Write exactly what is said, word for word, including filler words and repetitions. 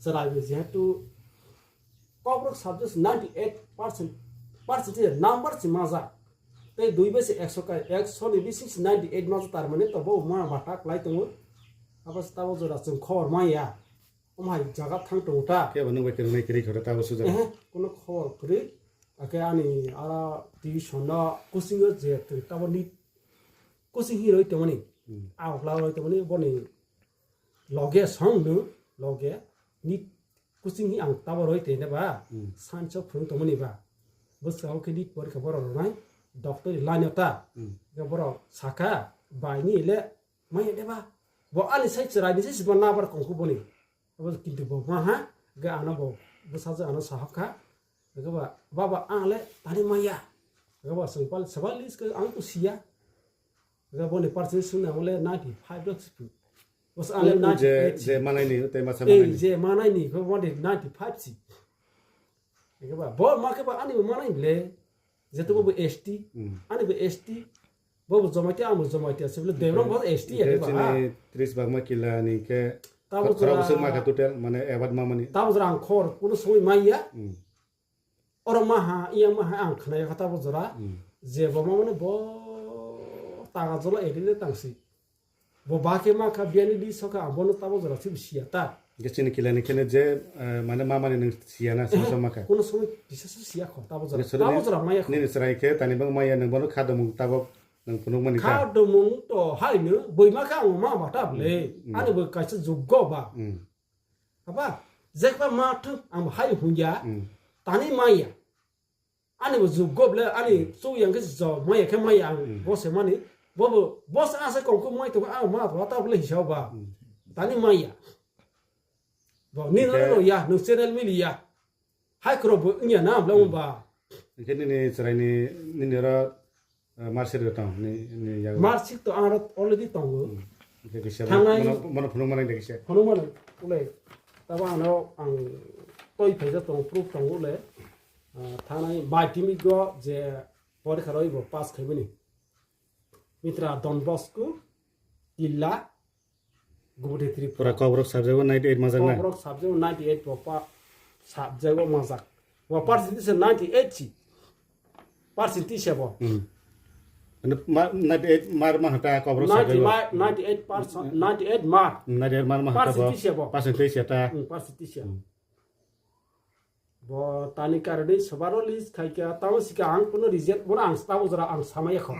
Chwrai bo jehetu Kokborok subject ninety eight percent, percentage number si majak. Tei dui bai se ekso kai, ekso ni bising si ninety eight majak, tar mane to bo ma bata klai tongo. Abo se tabo jora chwng khobor maya. Omo hai jaga thang tongo ta. Kebo nwng bai kwrwngnai kwrwi khe tabo sujak. Ehe, kuno khobor kwrwi. Ake ani ara tuition no coaching o je twi tabo ni coaching hi roi tongmani. Hmm. Aokla roi tongmani boni loge song no loge ni coaching hi ang tabo roi tene ba. Hmm. Sancho phung tongmani ba. Bwskango khe ni porikha borok rwnai doctor ni line o ta. Hmm. Ga borok saka bai ni le mai de ba. Bo ani sai chwrai ni sai sibo nabar kongkhu boni. Abo kintu bo ma ha, ga ano bo bwsajwk ano sahok kha. Ga ba, "Baba, ang le tani maya." Ga ba sung pal, "Sabalis ke ang tu siya." Ga bo ni percentage sung na mole ninety five dok sipu. Bos ang le ninety eight je, je manai ni, te masa manai ni. Je manai ni, ko bo ni ninety five si. Ga ba, bo ma ke ba ani bo manai le. Jeto bo S T, hmm, ani bo S T. Bo bo Jamatia, ang bo Jamatia, se bole Debra bo S T ya, ba. Chini tris bak ma kila ni ke. Tabo khorok jora bwswk ma kha total, mane award ma mani. Tabo jora ang khor, kuno somoi maya. Hmm. Oro ma ha, iya ma ha, ang khna ya kha tabo jora. Hmm. Je bo ma mane bo taga jolo edile tangsi. Bo ba khe ma kha biyani di soka ang bono tabo jora si siya ta. Ge chini kila ni khene je, eh, mane ma mani nang siya na, eh, sama sama kha. Kuno somoi kisa se siya kho, tabo jora. Tabo jora maya kho. Nini chwrai khe tani bang maya nang bono kha domung tabo nang phunuk mani kha. Kha domung to hai no, boi ma kha ang ma ma ta ble. Hmm. Ani bo kaisa juggo ba. Hmm. Aba, jekba ma thu ang hai hunya. Hmm. Tani maya. Ani bo juggo ble, ani, hmm, chu yang khe jo, maya khe maya ang, hmm, bo se mani, bo bo, bo se asa kong khe mai to, ang ma, ma ta ble hisa ba. Hmm. Tani maya. Bo, ni no, okay, no ya, no channel mili ya. Hai kro bo, nya na, ble, hmm, ba. Hingke nini chwrai ni, nini ro, eh, marksheet ro tong, ni, ni yago. Marksheet to ang ro already tongo. Hmm. Hingke kisa thangnai, mono, mono phunuk mani de kisa. Phunuk mani, ule, tabo ano ang toi phaijak tongo, proof tongo, ule. Ah, thanai maitimi go je porikha roi bo pass khaimani. Mitra Don Bosco, Tilla, Gumoti Tripura. Pura Kokborok subject o ninety eight majak na? Kokborok subject o ninety eight bo pa-, subject o majak. Bo percentage se ninety eight si. Percentage se bo. Hmm. Ano ma, ninety eight mar ma hata Kokborok subject o. Ninety mar, ninety eight percent, ninety eight mar. Ninety eight mar ma hata bo. Percentage se bo. Percentage se ta. Hmm, percentage se. Hmm. Bo tani karwi sobaro list khai kha, tamo sika ang kuno result bono ang tamo jora ang samaya kho.